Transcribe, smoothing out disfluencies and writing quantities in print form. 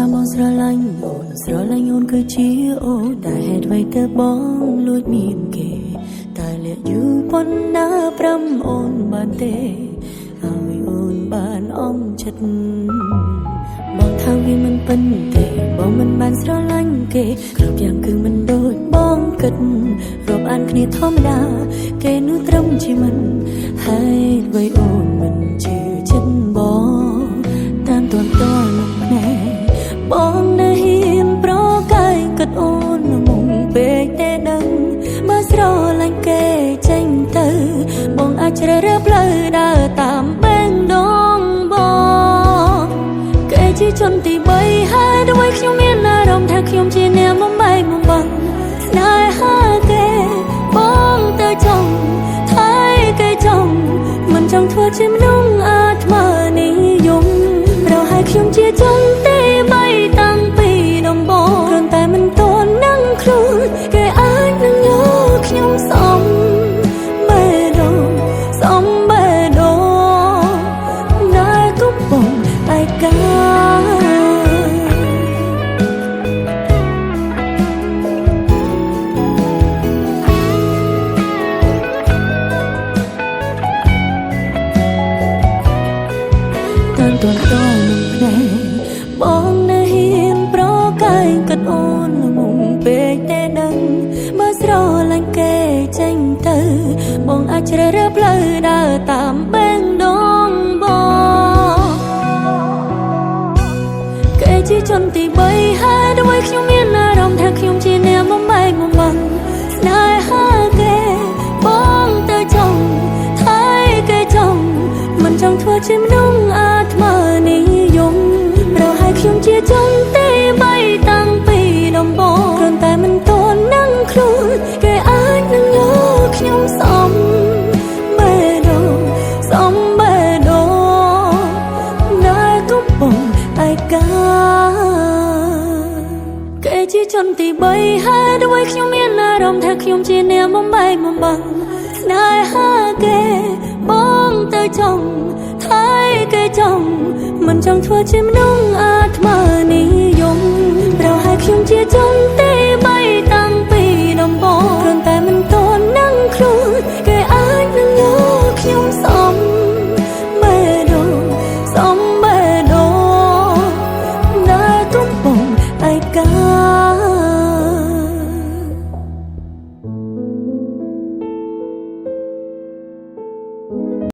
ថាបងស្រឡាញ់អូនស្រឡាញ់អូនគឺជាអូនតែហេតុអ្វីទៅបងលួចមានគេតែលាក់យូរប៉ុណ្ណាប្រាំអូនបានទេឲ្យអូនបានអងចិត្តបងថាវាមិនពិនទេបងមិនបានស្រឡាញ់គេគ្រប់យ៉ាងគឺមិនដូចបងគិតរាប់អានគ្នាធម្មតាគេនោះត្រឹមជាមិនហេតុអ្វីអូនមិនជឿចិត្តបងតាមតនតនភ្នែកបងនៅហ៊ានប្រកែកគិតអូនមុំពេកទេដឹងបើស្រឡាញ់គេចេញទៅបងអាចជ្រើសរើសផ្លូវដើរតាមបេងដងបងគេជាជនទី3ហើយด้วยខ្ញុំមានអារម្មណ៍ថាខ្ញុំជាអ្នកបំបែកបំបាក់ស្នេហាគេបងទៅចង់ថៃគេចង់មិនចង់ធ្វើជាមនុស្សអាត្មានិយមរហឲ្យខ្ញុំជាជនទី3តាំងពីដំបូងគ្រាន់តែមិនតន់នឹងខ្លួនគេអាចនឹងយកខ្ញុំសំបេះដូងសំបេះដូងដែលកំពុងឯកា តាមតនតនឹងភ្នែកបងនៅហ៊ានប្រកែកគិតអូនល្ងងពេកទេដឹងបើស្រឡាញ់គេចេញទៅបងអាចជ្រើសរើសផ្លូវដើរតាមបេងដងបងគេជាជនទី3ហើយด้วยខ្ញុំមានអារម្មណ៍ថាខ្ញុំជាអ្នកបំបែកបំបាក់ស្នេហាគេបងទៅចង់ថៃគេចង់មិនចង់ធ្វើជាមនុស្សអាត្មានិយមរហឲ្យខ្ញុំជាជនទី3តាំងពីដំបូងគ្រាន់តែមិនតន់នឹងខ្លួនគេអាចនឹងយកខ្ញុំសំបេះដូងសំបេះដូងដែលកំពុងឯកាគេជាជនទី3ហើយด้วยខ្ញុំមានអារម្មណ៍ថាខ្ញុំជាអ្នកបំបែកបំបាក់ស្នេហាគេបងទៅចង់ថៃគេចង់មិនចង់ធ្វើជាមនុស្សអាត្មានិយមរហឲ្យខ្ញុំជាជន